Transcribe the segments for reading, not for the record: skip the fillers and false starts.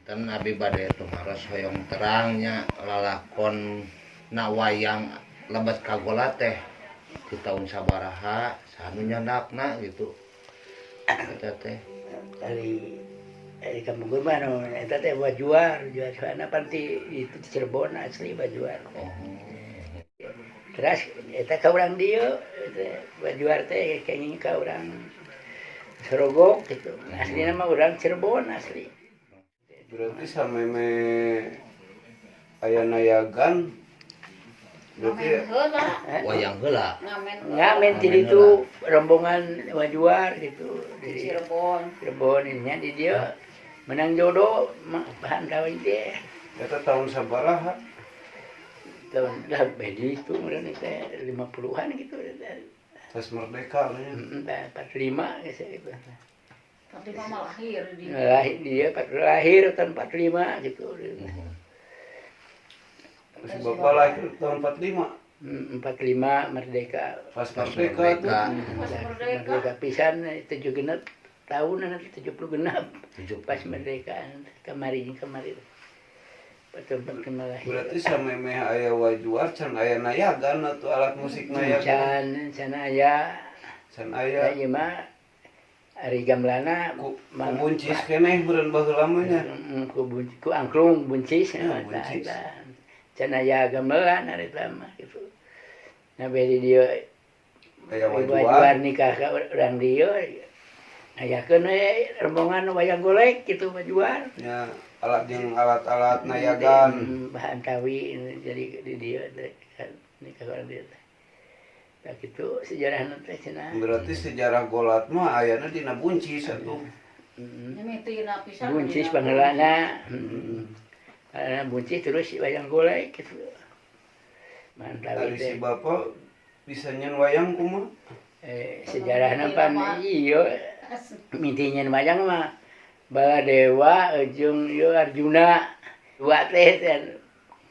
Panginten abi bade tumaros hoyong terang nya lalakon na wayang lebet ka golat teh di tahun sabaraha, saha nu nyandakna gitu eta teh? Dari dari kampung mah nu eta teh Wajuar, juar sana pan ti itu di Cirebon asli Wajuar. Terus eta ka urang dieu, eta Wajuar teh kenging ka urang Sorogok gitu. Aslina mah urang Cirebon asli. Berarti samemeh aya nayagan berarti. Ngamen heula. Eh? Wayang heula. Ngamen heula. Ngamen ti ditu rombongan Wajuar gitu Di di Cirebon. Cirebon nya di dieu menang jodoh bahan kawin teh. Eta tahun sabaraha? Tahun dah bedi itu meureun teh 50-an gitu. Pas merdeka nya. Heeh, 45 geus gitu. Tapi mama lahir di Lahir dia lahir tahun 45 gitu. Si bapak lahir tahun 45. 45 merdeka. Pas Pas merdeka tuh. merdeka. Pas merdeka. Merdeka pisan tujuh genep tahun nanti 70 genep. Tujuh. Pas merdeka kamari kamari. Pas tempat lahir. Berarti samemeh aya Wajuar can aya nayagan atau alat musik nayagan? Can can aya. Can aya. Ieu mah ari gamelana Ku buncis keneh meureun baheula mah nya. Ku angklung buncis Ya, ya, buncis. eta. Can aya gamelan ari eta mah gitu. Nah, bedi dieu Aya Wajuar Wajuar. Nikah ka urang dieu ngayakeun we rombongan wayang golek gitu Wajuar. Nya alat jeung alat-alat nayagan. Bahan kawi jadi di dieu teh kan nikah urang dieu teh. Tah kitu sejarahna teh cenah. Berarti sejarah golat mah ayana dina buncis atuh. Mimitina pisan. Buncis pangheulana. Heeh. Karena buncis terus wayang golek gitu. Mantap Ari si teh. bapak bisa nyen wayang kumaha? Eh, sejarahna pan iya mimiti nyen wayang mah Baladewa jeung ieu Arjuna dua teh teh.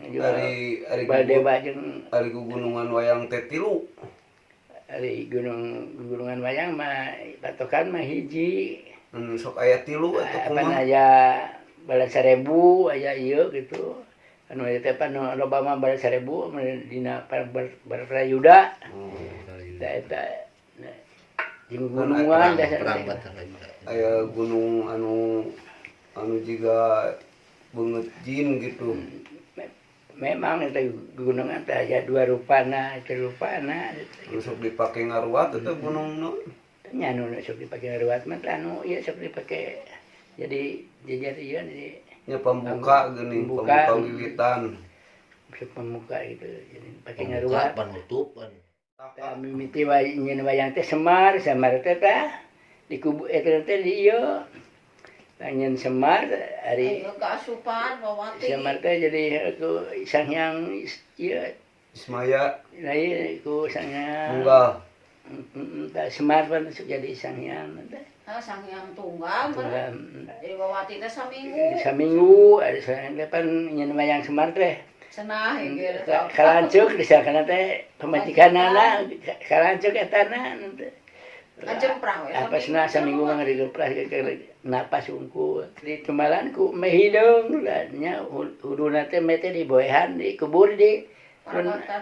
Ari ari Baladewa jeung ari gunungan wayang teh tilu. Ari gunung gunungan wayang mah patokan mah hiji. Sok aya tilu atau Apa kumaha? Aya Balas Sarebu, aya ieu gitu. Anu ieu teh pan loba mah Balas Sarebu dina Baratayuda. Oh. Eta eta nah, jeung gunungan Perang, dasar perang teh. Batara Yuda. Aya gunung anu anu jiga beungeut jin gitu. Memang itu gunungan teh aya dua rupana, tilu rupana. Anu sok dipake ngaruat eta gunung nu. Nya anu sok dipake ngaruat mah teh anu ieu sok dipake jadi jejer ieu jadi Nya pambuka geuning, Pembuka. pambuka wiwitan. Sok pembuka gitu jadi pake Pembuka, ngaruat. Penutupan. Tah mimiti nyeun wayang teh Semar, Semar teh tah di kubu eta teh di ieu. Tah nyeun Semar ari Ayo keasupan Wawati. Semar teh jadi ku Sang Hyang ieu. Ismaya. Lain ku Sang Hyang. Tunggal. Tah Semar pan jadi Sang Hyang teh. Ah, Sang Hyang Tunggal. Tunggal. Jadi Wawati teh saminggu. Saminggu ari Sang teh pan nyeun wayang Semar teh. Cenah gitu. Kalanceuk disangkana teh pamajikanana kalanceuk etana. Ngajemprah we. Apa cenah saminggu mah ngadigeprah napas hungkul di tumbalan ku meh hideung lah nya huduna teh meh teh diboehan dikubur di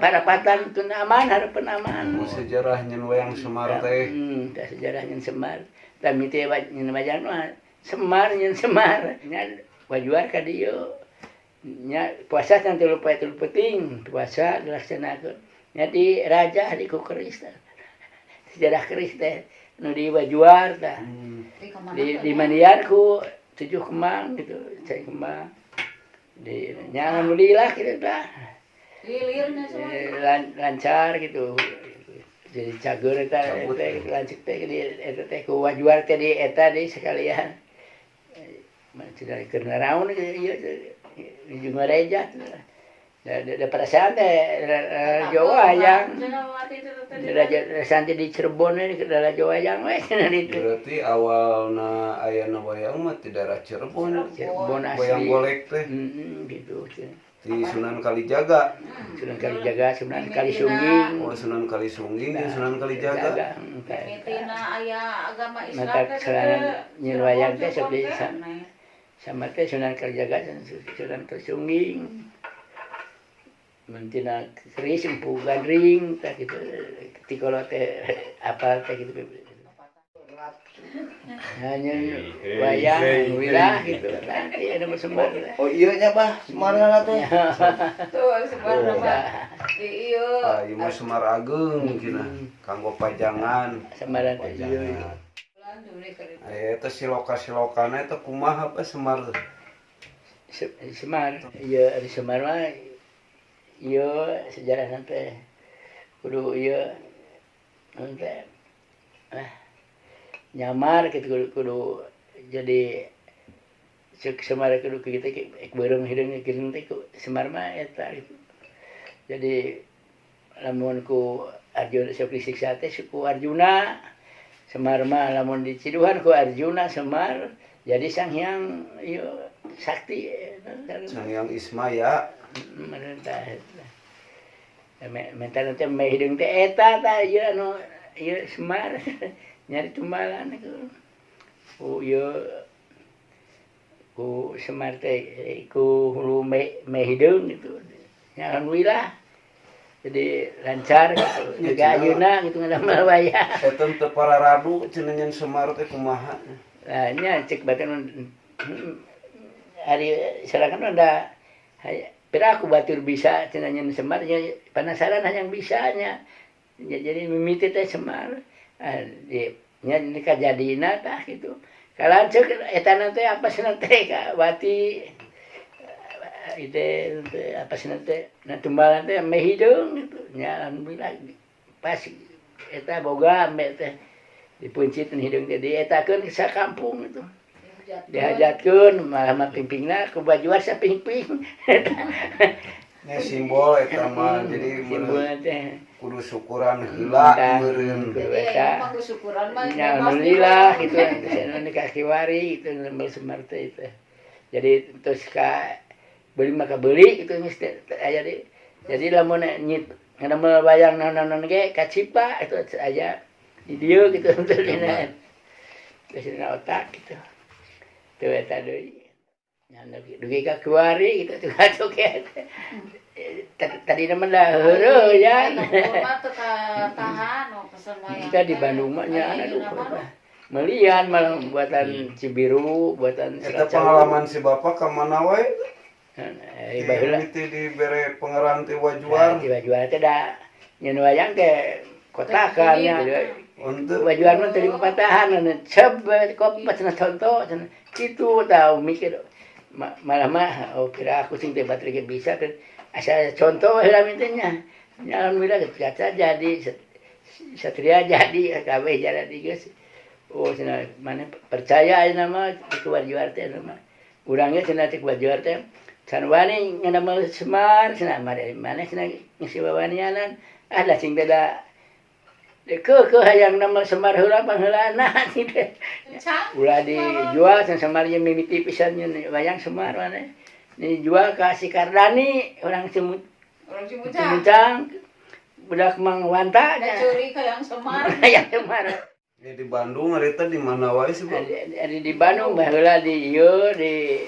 parapatan tun aman hareupeun aman. Sejarah nyen wayang Semar teh. Tah sejarah nyen Semar tah mimiti nyen wayang mah Semar nyen Semar nya Wajuar ka dieu nya puasa can tilu poe tilu peuting puasa dilaksanakeun nya di raja di ku keris tah sejarah keris teh nu di Wajuar tah. Di mandian ku tujuh kembang gitu cai kembang di nya alhamdulillah gitu tah. Lilirnya semua. Lancar gitu jadi cager eta Cabut. Teh lanceuk teh di eta teh ku Wajuar teh di eta di sekalian sudah keur naraon ieu di Reja da da perasaan teh raja wayang. Raja santi di Cirebon we raja wayang we cenah ditu. Berarti awalna ayana wayang mah ti daerah Cirebon. Cirebon asli. Wayang golek teh Gitu. di Sunan Kalijaga. Sunan Kalijaga, Sunan Kalisungging. Oh, Sunan Kalisungging jeung Sunan Kalijaga. Mimitina aya agama Islam Mata teh selana nyen wayang teh sok di Sama teh Sunan Kalijaga, Sunan Kalisungging. Mun tina keris Empu Gandring tah kitu tikolo teh apal teh kitu. Hanya wayang wilah gitu. Nanti ada Semar. Oh iya nya bah, Semarna teh. Tuh Semar mah di ieu. Ah, ieu mah Semar Ageung cenah kanggo pajangan. Semar teh ieu. Aya eta siloka-silokana eta kumaha apa Semar? Semar, ieu ari Semar mah ieu sejarahna teh kudu ieu naon teh nyamar gitu kudu jadi cek Semar kudu kitu beureum hideung kitu teh Semar mah eta gitu. Jadi lamun ku Arjuna sok disiksa teh ku Arjuna Semar mah lamun diciduhan ku Arjuna Semar jadi Sang Hyang ieu sakti. Sang Hyang Ismaya. Menta teh meh hideung teh eta tah ieu anu ieu Semar nyari tumbalan ku ieu ku Semar teh ku hulu meh hideung gitu. Ya alhamdulillah jadi lancar gitu. Juga ayeuna gitu ngadamel wayang. Eta teu pararadu cenah nyen Semar teh kumaha? Lah nya cek batur ari sorangan da pira aku batur bisa cenah nyen Semar nya penasaran hayang bisa nya. Jadi mimiti teh Semar. Di nya kajadina tah kitu. Kalanceuk eta teh apa cenah teh ka wati itu apa cenah teh na tumbalan teh meh hideung gitu. Nya alhamdulillah pas eta boga ambe teh dipuncit hideung teh dietakeun sa kampung gitu. Dihajatkeun malah mah pingpingna ku bajuan sapingping. Nya simbol eta mah jadi simbolna teh kudu syukuran heula meureun. Eta kudu syukuran mah nya alhamdulillah kitu anu kakiwari kitu nembel Semar teh itu. Jadi terus ka beli maka beli kitu geus aya di. Jadi lamun nyit ngadamel wayang naon-naon ge kacipa itu aya di dieu kitu dina. Terus dina otak kitu. Teu eta deui. Nya dugi ka kiwari kitu tuh atuh. Tadi mah da heureuh ya. Mah teu tahan pesen wayang. Kita di Bandung mah nya aduh. Melian malah buatan Cibiru, buatan eta pengalaman si bapak ka mana wae? Baheula teh dibere pengarahan ti Wajuar. Ti Wajuar teh da nyeun wayang teh kotakan nya. Wajuar mah teu dipatahan ceb kop cenah contoh cenah kitu tah mikir malah mah oh kira aku sing teh batur ge bisa asal contoh heula teh nya. Nya alhamdulillah kaca jadi satria jadi kabeh jadi geus. Oh cenah maneh percaya ayeuna mah ti Wajuar teh mah. Urang ge cenah ti Wajuar teh can wani ngadamel Semar cenah maneh cenah ngisi wawanianan ah da sing teh da keukeuh hayang damel Semar heula pangheulana kitu. Ulah dijual cenah Semar ye mimiti pisan nyeun wayang Semar maneh. Dijual ka si Kardani urang Cimuncang budak Mang Wanta nya. Curi ka yang Semar. Hayang Semar. Ya di Bandung ari teh di mana wae sih, Bang? Di Bandung baheula di ieu di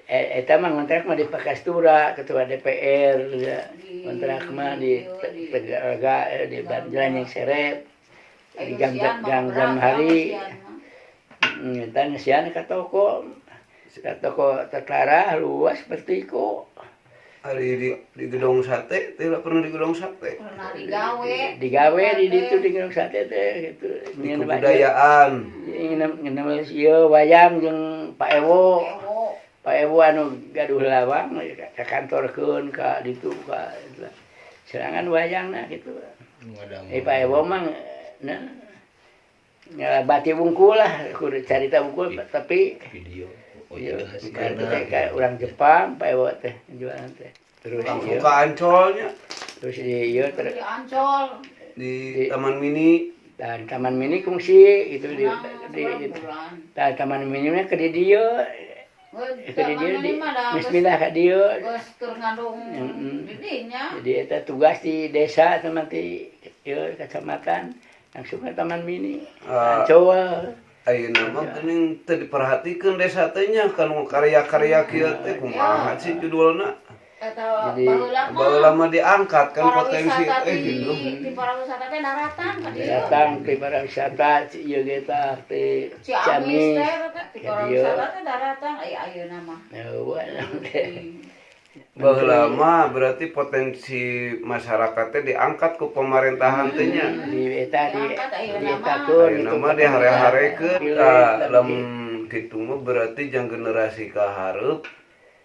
eta mah ngontrak mah di Pakastura, ketua DPR ya. Kontrak mah di Tegalega di Jalan yang Serep di Gang Jamhari. Eta ngesian ka toko tentara luas seperti ku. Ari di gedung sate, tidak pernah di gedung sate. Pernah digawe. Digawe di ditu di gedung sate teh gitu. Di kebudayaan. Ngeunam ieu wayang jeung Pak Ewo. Pak Ewo anu gaduh lawang ka kantorkeun ka ditu ka serangan wayangna gitu. Pak Ewo mah nah ngalabati wungkul lah, kudu carita wungkul tapi video. Oh iya, kayak orang Jepang, Pak Ewo teh jualan teh. Terus langsung ke Ancolnya. Terus di ieu di Ancol. Di Taman Mini. Dan Taman Mini kungsi itu di Taman Mini mah ke di dieu. Ke di dieu di bismillah ka dieu. Geus keur ngandung di dinya. Jadi eta tugas di desa sama di ieu kecamatan langsung ke Taman Mini. Ancol. Ayeuna mah geuning teu diperhatikeun desa teh nya kana karya-karya kieu teh kumaha sih judulna? Eta Jadi, baheula mah diangkat kan para potensi wisata teh gitu. Di para wisata teh daratan ka dieu. Datang ke para wisata ieu ge tah ti Ciamis Ciamis. teh di para Ka dieu. wisata teh daratan aya ayeuna mah. Eueuh teh. Baheula mah berarti potensi masyarakatnya diangkat ku pemerintahan teh nya. Di eta di Diangkat ayeuna di mah. etakeun Ayeuna gitu mah dihare-harekeun Pilih, tah tapi lamun kitu mah berarti jang generasi ka hareup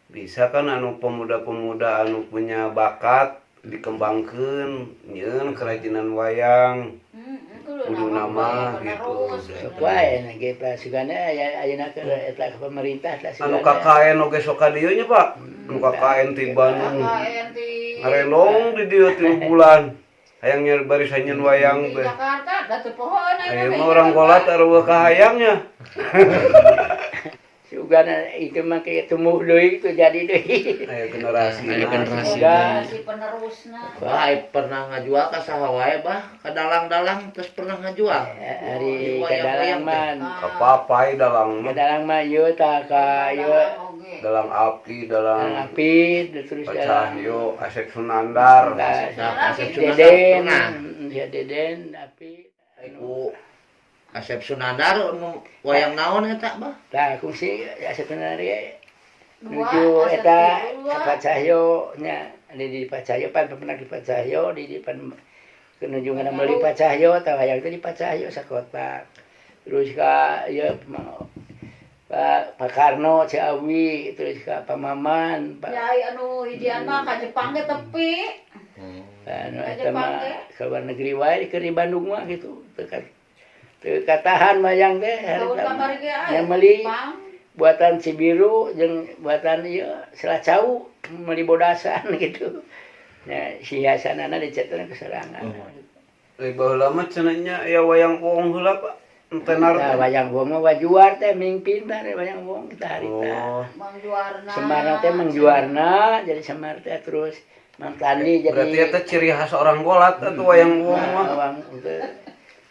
bisa kan anu pemuda-pemuda anu punya bakat dikembangkeun nyieun kerajinan wayang kudu nama gitu. Sok wae na ge tah sugana aya ayeuna keur eta ke pemerintah tah Anu sugana. KKN oge sok ka dieu nya Pak. Anu KKN ti Bandung. KKN ti Ngarendong di dieu 3 bulan. Hayang nyeri barisan nyeun wayang di teh. Jakarta da teu pohoeun Aya mah orang golat areueuh kahayangnya. Sugana itu mah kayak tumbuh deui itu jadi deui. Aya generasi. Aya generasi. Generasi penerusna. Bah, ai pernah ngajual ka saha wae bah, ka dalang-dalang terus pernah ngajual. Hari Wayang-wayang kadalang teh. mah. Ka papai dalang mah. Kadalang mah ieu tah ka ieu Oge. Dalang api, dalang api terus dalang Cahyo, Asep Sunandar. Nah, Nah, Asep Sunandar Deden, pernah. ya Deden api. Ku Asep Sunandar nu wayang naon eta bah? Tah kungsi Asep Sunandar ge Dua, nuju Asep eta dua. ka Pak Cahyo nya di Pak Cahyo pan pernah di Pak Cahyo di pan nuju ngana meuli Pak Cahyo tah wayang teh di Pak Cahyo sakotak. Terus ka ieu Pak Pak Karno Ciawi terus ka Pak Maman Pak Ya ai anu hijian mah ka Jepang ge tepi. Anu Ka eta Jepang mah ge. ke luar negeri wae keur di Bandung mah gitu. Teu katahan wayang teh Tahun harita mah. kamari ge aya. Yang meuli Jepang. buatan Cibiru jeung buatan ieu Selacau meuli bodasan gitu. Nah, si hiasanana dicetan ke serangan. Eh baheula mah cenah nya aya wayang wong heula Pak. Tenar. Nah, wayang wong mah wajuar teh ming pintar wayang wong kita harita. Oh. Mang Juarna. Semar teh Mang Juarna jadi Semar teh terus Mang Tani jadi Berarti eta ciri khas orang golat atuh wayang wong mah. Wang itu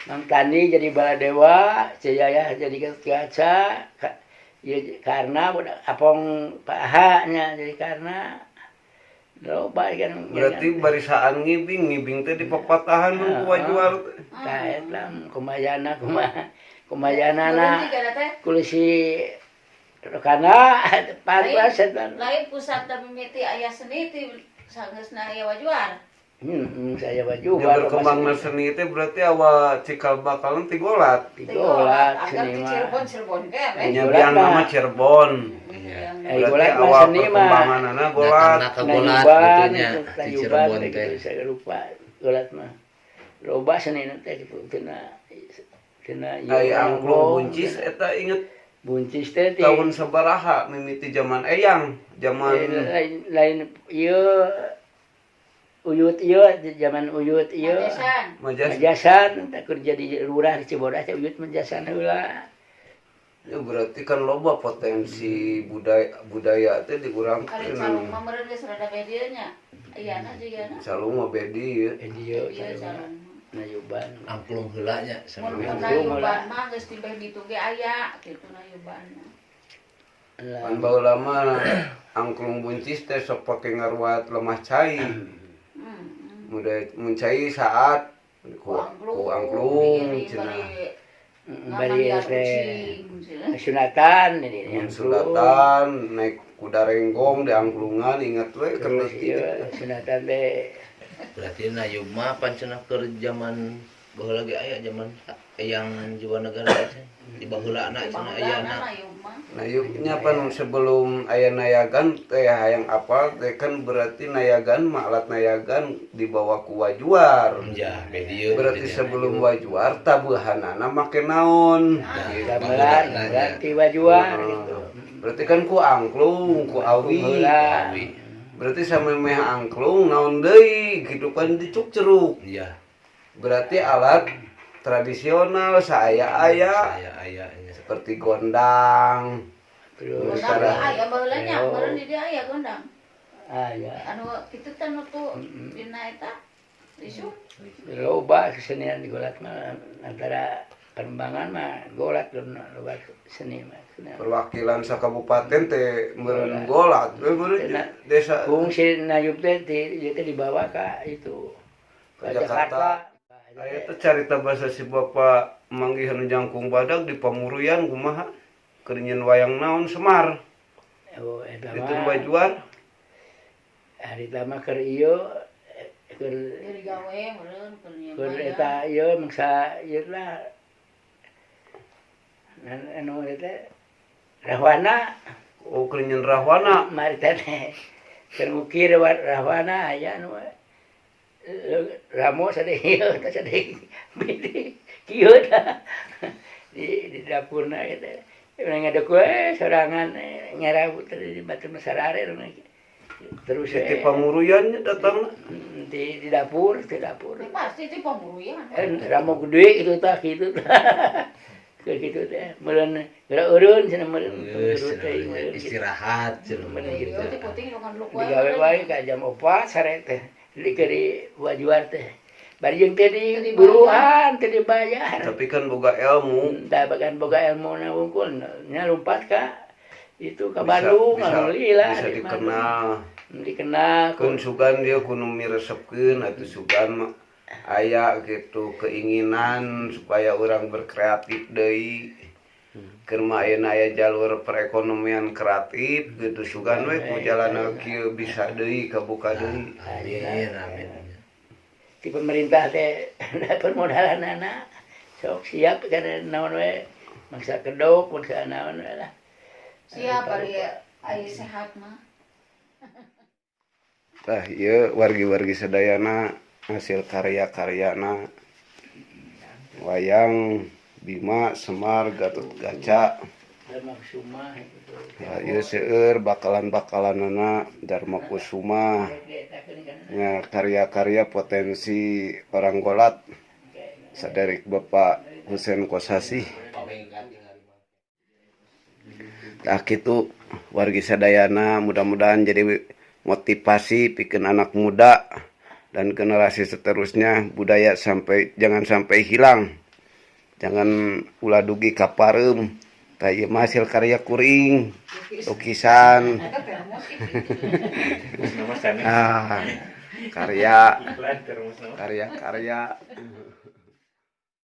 Mang Tani jadi Baladewa, Cijaya jadi Gatot Kaca, ya, karena budak Apong Pak Aha nya jadi karena loba kan. Berarti barisaan ngibing, ngibing teh di papatahan nu ku wajuar teh. Tah eta kumayana kumaha kumayanana Berhenti kana teh. kulisi kana pantas eta. Lain pusat tapi mimiti aya seni ti sanggeusna aya wajuar. Saya baju Ya berkembangna seni teh berarti awal cikal bakalan ti golat. Golat Agar seni ti mah. Cirebon Cirebon keneh. Nya Golat biang mah. nama Cirebon. Iya. Eh, Berarti golat mah awal seni mah. perkembanganana golat. Datangna ka golat Nayuban, gitu nya itu, di tayuban, Cirebon gitu, teh. saya lupa golat mah. Loba seni teh gitu tina tina ieu Ai angklung wong, buncis tina. eta inget Buncis teh ti tahun sabaraha mimiti zaman eyang, zaman lain lain ieu uyut ieu zaman uyut ieu. Majasan. Majas. Majasan teh keur jadi lurah di Cibodas teh uyut majasan heula. Ya berarti kan loba potensi budaya budaya teh Kali dikurangkeun. calung mah meureun geus rada bedieu nya. Iyana jeung iyana. Calung mah bedi ya. Eh dieu Ieu calung calung. nayuban. Angklung heula nya sama Mun mun Angklung nayuban heula. mah geus tibeh ditu ge aya kitu nayuban mah. Pan baheula mah angklung buncis teh sok pake ngaruat lemah cai. Muda mun cai saat ku ku angklung cenah. Bari teh sunatan ini Mun sunatan naik kuda renggong di angklungan ingat we keur Terus leutik. ieu sunatan teh Berarti nayub mah pan cenah keur zaman baheula ge aya zaman eyang jiwa negara teh di baheulana cenah ayana. Nayubnya pan sebelum aya nayagan teh hayang apal teh kan berarti nayagan mah alat nayagan dibawa ku wajuar. Ya, bedieu. Berarti sebelum wajuar tabuhanana make naon? Gitu. gamelan berarti wajuar gitu. Berarti kan ku angklung, ku awi. Heula. Berarti samemeh angklung naon deui gitu kan dicuk ceruk. Iya. Berarti alat tradisional saaya-aya Aya-aya nya. seperti gondang. Terus Gondang ge aya baheula nya, meureun di dieu aya gondang. aya Anu kitu teh nu tu dina eta isu loba kesenian di golat mah antara Perkembangan mah golat loba seni mah. Seni. Perwakilan sakabupaten teh meureun golat we meureun desa. Kungsi Nayub teh di ieu teh dibawa ka itu Ke ke Jakarta. Jakarta. Aya teh carita basa si bapak manggihan jangkung badag di Pamuruyan kumaha? Keur nyieun wayang naon Semar? Oh, eta Itu mah bajuar. Harita mah keur ieu keur Dari gawe meureun keur nyieun keur wayang. Eta ieu mangsa ieu lah. Anu eta Rahwana. Oh, keur nyieun Rahwana. Mari teh keur ngukir Rahwana aya anu ramo sadeu ieu teh sadeu kieu tah di dapurna eta. Urang ngadek we sorangan nyarabut di batu masarare terus Di Pamuruyan nya datangna. Di dapur, di dapur. Ya, pasti itu Pamuruyan. Ramo gede gitu tah kitu tah. Keur kitu teh meureun geura eureun cenah meureun Geus teh meureun gitu. Istirahat cenah. Meureun gitu. Iya, ti penting nu kan lu Digawe wae ka jam 4 sare teh. Di keur wajuar teh. Bari jeung teh di buruhan teh dibayar. Tapi kan boga ilmu. Tah bagan boga ilmu na wungkul nya lompat ka itu ka Bisa- Bandung, bisa, alhamdulillah bisa di dikenal. Bandung. Dikenal Kun sugan dia kudu miresepkeun atuh sugan mah aya gitu keinginan supaya orang berkreatif deui. Keur mah ayeuna aya jalur perekonomian kreatif gitu sugan we ku jalan kieu bisa deui kabuka deui. Amin, amin. Di pemerintah teh permodalan anak sok siap karena naon we mangsa kedok mangsa naon we lah. Siap ari ai sehat mah. Tah ieu wargi-wargi sadayana hasil karya-karyana wayang Bima, Semar, Gatot Kaca. Dharma Kusuma gitu. Ya, ieu seueur bakalan-bakalanana Dharma Kusuma. Ya, karya-karya potensi orang Golat saderik Bapak Husen Kosasih. Tah kitu wargi sadayana, mudah-mudahan jadi motivasi pikeun anak muda dan generasi seterusnya, budaya sampai jangan sampai hilang. Jangan ulah dugi ka pareum. Tah ieu mah hasil karya kuring, lukisan. Ah, karya karya karya.